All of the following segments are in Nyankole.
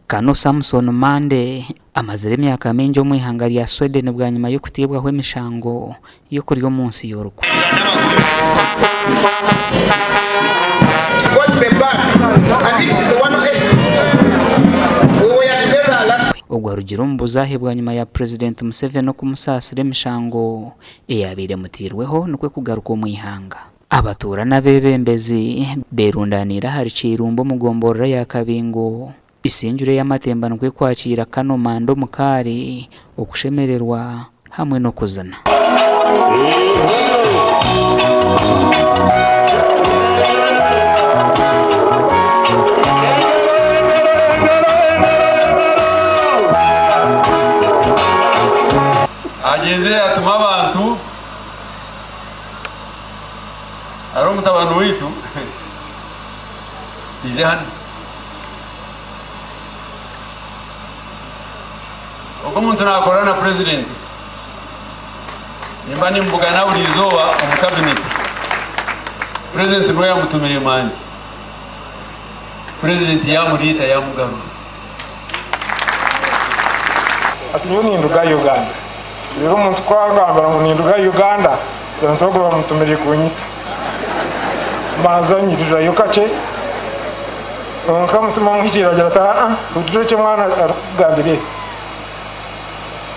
Kano Samson Mande amazire emyaka mingi omu ihanga rya Sweden bwanyima y'okutiibwaho emishango y'okurya omu nsi y'orukwe. Ogu arugire omu buzaahe bwanyima ya Purezidenti Museveni okumusaasira emishango eyabaire emutiirweho nikwo kugaruka omu ihanga. Abatuura n'abeebembezi beerundaniire ahari Kyirumba omu gomborora ya Kabingo. Isingiro ey'amatemba nikwo kwakiira Kano Mande omu kaari, okushemererwa hamwe n'okuzina. Agyenzire yatuma abantu hariho omutabani waitu ije hanu. Ogwo omuntu nakora na purezidenti, nimba nimbugana buri izooba omu kabineti. Purezidenti niwe yamutumire manje. Purezidenti yamuriita yamugarura. Ati nyowe ninduga Uganda. Reero omuntu ku agambira ngu ninduga Uganda, omuntu ogwo bamutumire kunyita. Mbanza nyirirayo kakye, kwonka omutima nkuhikiirira agira ati aa hurira eki omwana arikukugambira ebi.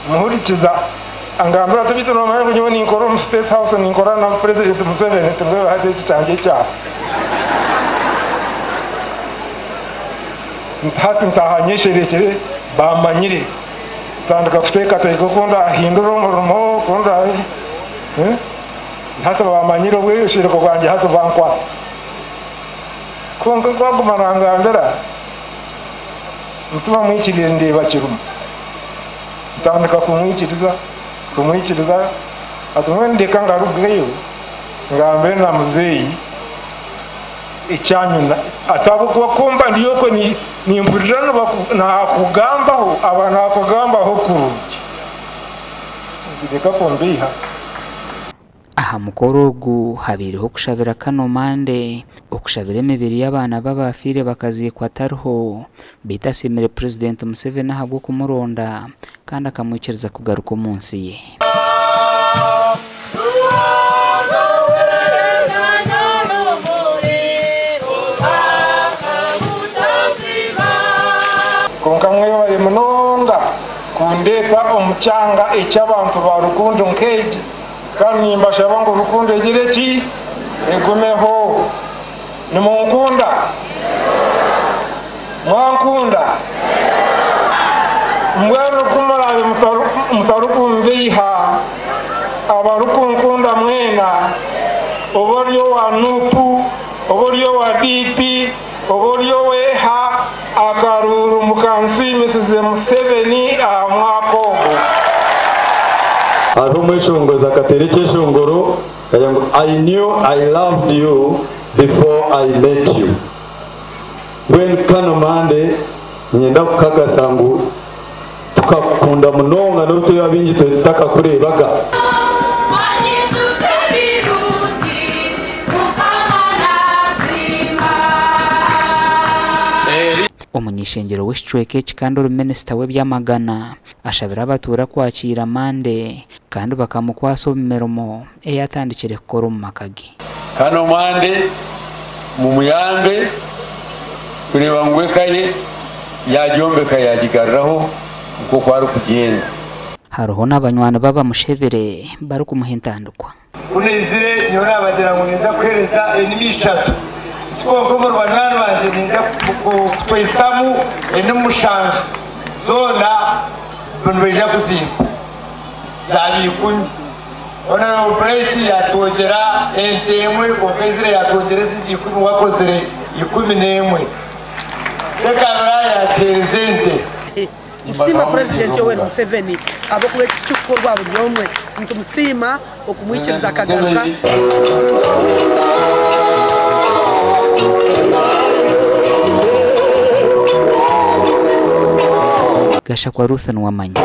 Muhurikiza angambira ati beitu noomanya ngu nyowe ninkora omu State House ninkora na Purezidenti Museveni, ti mbwenu hati eki kyangye ekyaha. Hati ntaaha nyesherekire bammanyire. Ntandika kuteekateeka oku ndaahindure omurimo, oku ndaabe hati bammanyire obweshereko bwangye hati bankwata. Kwonka ku aguma nangambira, mutima mwikiriire ndeeba kirimu. Ntandika kumwikiriza, kumwikiriza, ati mbwenu ndeka ngarugeyo ngambe na muzeeyi ekyanyuna. Ati ahabw'okuba ku mba ndi okwe nimpurira naakugambaho, aba naakugambaho kurungi. Reka kumbeiha. Aha mukoro ogu habaireho okushabira Kano Mande, okushabira emibiri y'abaana be abaafiire bakaziikwa atariho beitu asiimire Purezidenti Museveni ahabw'okumuronda kandi akamwikiriza kugaruka omu nsi ye. Kwonka mwebare munonga kundeeta omu kyanga eky'abantu ba rukundo nk'egi, kandi nimbashaba ngu rukundo egire ki? Egumeho. Nimunkunda? Mwankunda? Mbwenu ku muraabe mutarikumbeiha, abarikunkunda mwena, oba ori owa NUP, oba ori owa DP, oba ori ow'eha, akaruuru mukansiimisize Museveni aha mwaka ogu. Hariho omweshongozi akateera ekyeshongoro akagira ngu I knew I loved you before I met you. Mbwenu Kano Mande niinyenda kukakasa ngu tukakukunda munonga n'obu turi abaingi tutakakureebaga. Omuny'ishengyero w'ekicweka eki kandi ori minisita w'eby'amagana ashabire abatuura kwakiira Mande kandi bakamukwasa omu mirimo ei atandikire kukora omu maka ge. Kano Mande mumuyambe kureeba ngu eka ye yaagyombeka yaagigaruraho nk'oku arikugyenda. Hariho n'abanywani be abamushebire barikumuha entandikwa. Ku naizire nyowe naabagira ngu ninza kuheereza enimi ishatu, kwonka omuri banywani bangye ninza kutwaisamu enimi mushanju, zoona nibaija kuzimpa zaaba ikumi. Honourable Bright yaatwongyera ente emwe kwonka aizire yaatwongyera ezindi ikumi we akozire 11. Ssekamira yaatuheereza ente. Nitusiima Purezidenti Yoweri Museveni ahabw'okuba eki tikirikukorwa buri omwe. Nitumusiima okumwikiriza akagaruka. Gashakwa Ruth Nuwamanya.